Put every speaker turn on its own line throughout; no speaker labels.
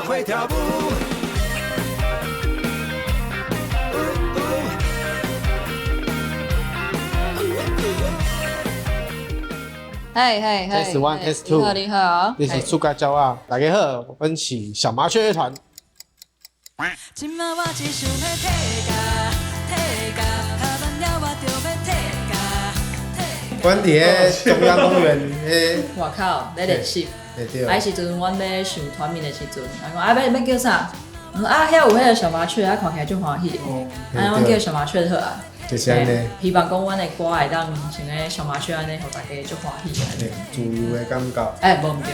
伙跳舞。
嘿嘿嘿
Test one, test two。
你好，你好。
你是出家鸟仔，大家好，阮是小麻雀乐团。
這馬我只想欲退咖，退咖，拍完了我就欲退咖，退咖。
阮佇咧中央公園彼，
外口咧練習。
對對。
啊，彼時陣阮咧想團名的時陣，人講啊，欲叫啥？阮講啊，遐有彼个小麻雀，啊，看起來足歡喜的。啊，阮叫小麻雀就好啊。
就是按呢。
希望講阮的歌會當像个小麻雀按呢，予大家足歡喜的。
對，自由的感覺。
欸，無毋對。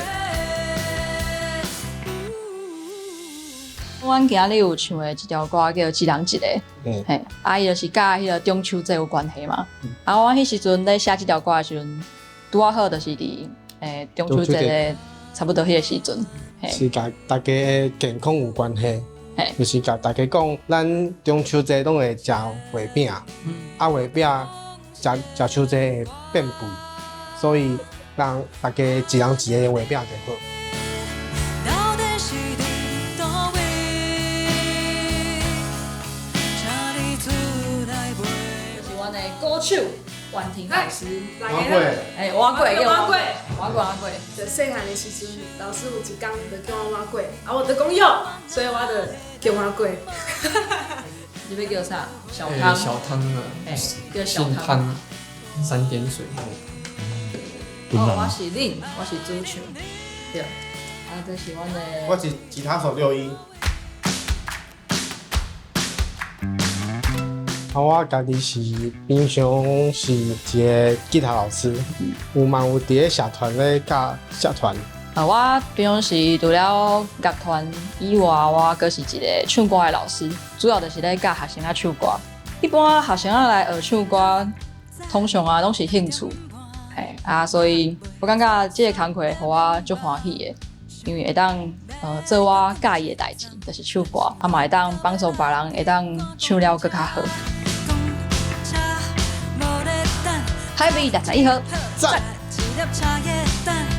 阮今日有唱的一條歌叫《一人一個》，嘿，啊，伊就是佮彼个中秋節有關係嘛。啊，阮彼時陣咧寫這條歌的時陣，拄仔好就是佇中秋節的差不多彼个時陣。
是佮大家的健康有關係。就是共大家講，咱中秋節攏會食月餅，啊月餅食食傷濟會變肥，所以讓大家一人一个月餅就好。
到底是佇佗位？請你出來袂？
這是阮的歌手婉婷老師。
碗粿。
欸，碗粿，
碗粿，
碗粿，碗粿。
就細漢的時陣，老師有一工就叫我碗粿，啊，我就講喲，所以我就叫碗粿。
你欲叫啥？小湯。
小湯啊。
欸，叫小湯。
姓湯，三點水。
哦，我是恁，我是主唱。對。啊，這是阮的。
我是吉他手六一。啊，我家己是平常是一个吉他老師，有嘛有佇咧社團咧教社團。
啊，我平常時除了樂團以外，我閣是一個唱歌的老師，主要就是咧教學生仔唱歌。一般學生仔來學唱歌，通常啊攏是興趣，嘿啊，所以我感覺這個工課予我足歡喜的，因為會當做我佮意的代誌，就是唱歌，啊嘛會當幫助別人會當唱了閣較好。海味61號，
讚。
一粒茶葉蛋。